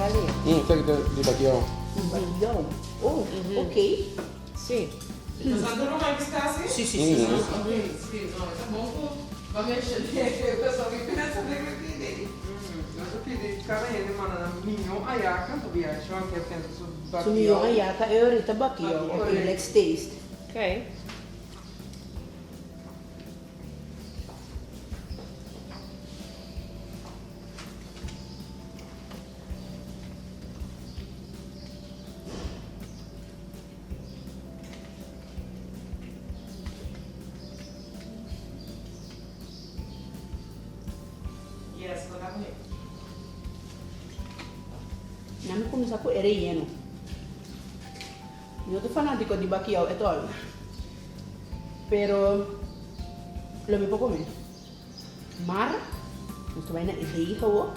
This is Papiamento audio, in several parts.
lihe. Mm, esaki ta di bakiao. Bakiao. Oh, ok. Si. Pasando Roman Piscasi? Si, si, si. Ok, si. No, e ta bon ku bo a menshoné pasobra mi pensa den mi pidi. Nos a pidi kada hende manda nan miño ayaka, pasobra ya Sean ke pensa su bakiao. Su miño ayaka e orita bakiao. Ok, let's taste. Ok. Yes, bo ta boni. Nan mi cuminsa cu e relleno. Mi no ta fanatico di bakiao at all. Pero lo mi por come. Mar, nos ta bai na e deig awo.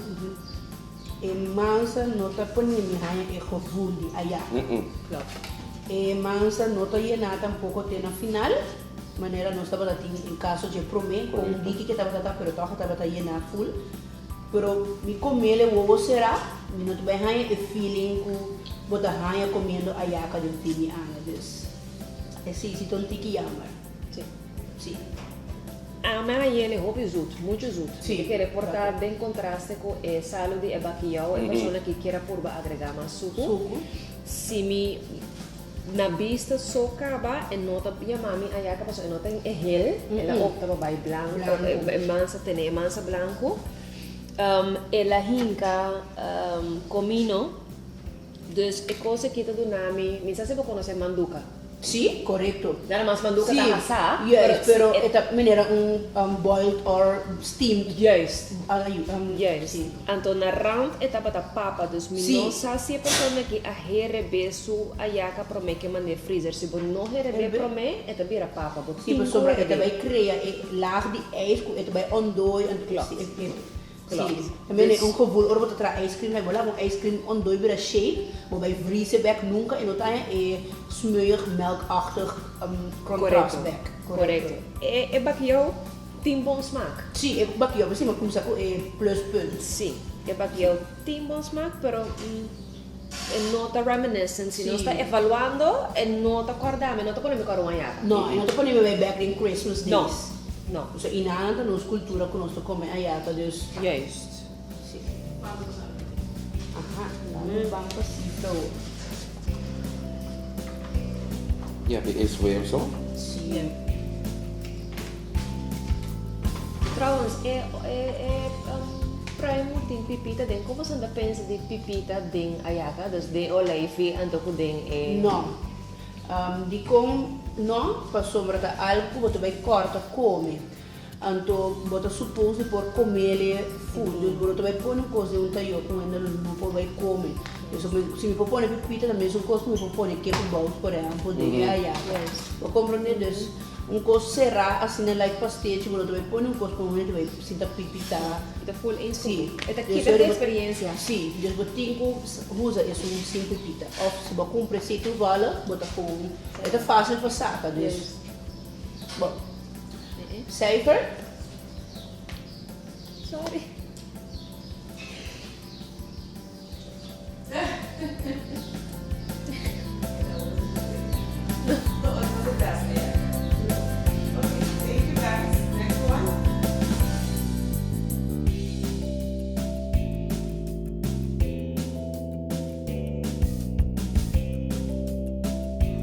E mansa no ta pone mi haña e gevoel di aya. E mansa no ta yená tampoko te na final, manera nos tabata tin en kaso dje promé, kon un diki ke tabata ta, pero tòg e tabata yená ful. Pero mi komel e wowo será, mi no ta bai haña e feeling ku bo ta haña komiendo ayaka den fin di aña. Dus, esei si ta un tiki jammer. Sí. Ame a yele hopi zoet, mucho zoet. Sí. Mi kere por ta den contraste cu e salo di e bakiyao, e persona ki kier a purba agrega mas sucu. Sucu. Si mi na bista so caba e no ta yama mi ayaca pasobra e no ta e hel, el a opta pa bay blanco, Blanco. e mansa tene e mansa blanco. El a hinca comino. Dus e cos aki ta duna mi, mi sa si bo conoce manduca. Sí, corecto. Nada mas manduca Sí, ta asá, juist, pero pero si e ta manera un boiled or steamed. Juist, Juist. Sí. Anto na rand e tabata papa, dus mi Sí. no sa si e persona aki a herebé su ayaca promé ke mand'é freezer. Si bo no herebé Herebé. promé, e ta bira papa. Bo Sí, tin ku pasobra e ta herebé. bai crea e laag di ijs cu e ta bai ontdooi, anto Klopt. e, e, Klopt. Sí. También Dus un gevoel ora bo ta traha ice cream, bo laga un ice cream ontdooi bira shake, bo bai vrieze bek nunca e no ta haña e smeuig melkachtig contrast Correcto. bek. Correcto. E e bakio tin bon smaak. Sí, e bakio si mi cuminsa cu e pluspunt. Sí, e bakio tin bon smaak pero e no ta reminiscent. Si nos ta Sí. evaluando e no ta corda mi, e no ta pone mi cor wañada. No, e no ta pone mi bai bek den Christmas No, days. no. So y nan ta nos cultura cu nos ta come ayata dus. Juist. Sí. Aha, nan ban pa cifra hoor. Ja, di esfuerso. Sí. Trouwens, e e e pruimu tin pipita den. Como boso ta pensa di pipita den ayaka? Dus den oleifi anto cu den e. No. Dikon no? Pasobra ta algu ku bo ta bai kòrta kome. Anto bo ta supos di por komele ful. Dus bo no ta bai pone un kos den un tayó ku hende lo no por bai kome. Dus si mi por pone pipita ta mesun kos ku mi por pone kippenbout por ehèmpel den e ayaka. Bo komprondé? Dus un kos será asina like pastechi bo no ta bai pone un kos ku un hende ta bai sinta pipita. E ta ful eens ku Sí. E ta kita di experiencia. Sí, dus bo tin ku usa esun sin pipita. Of si bo cumpra esey toevallig, bo ta con, e ta facil pa saca, dus. Bon. Cijfer? Sorry.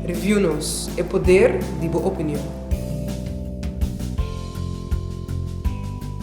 Review nos, e poder di bo opinion.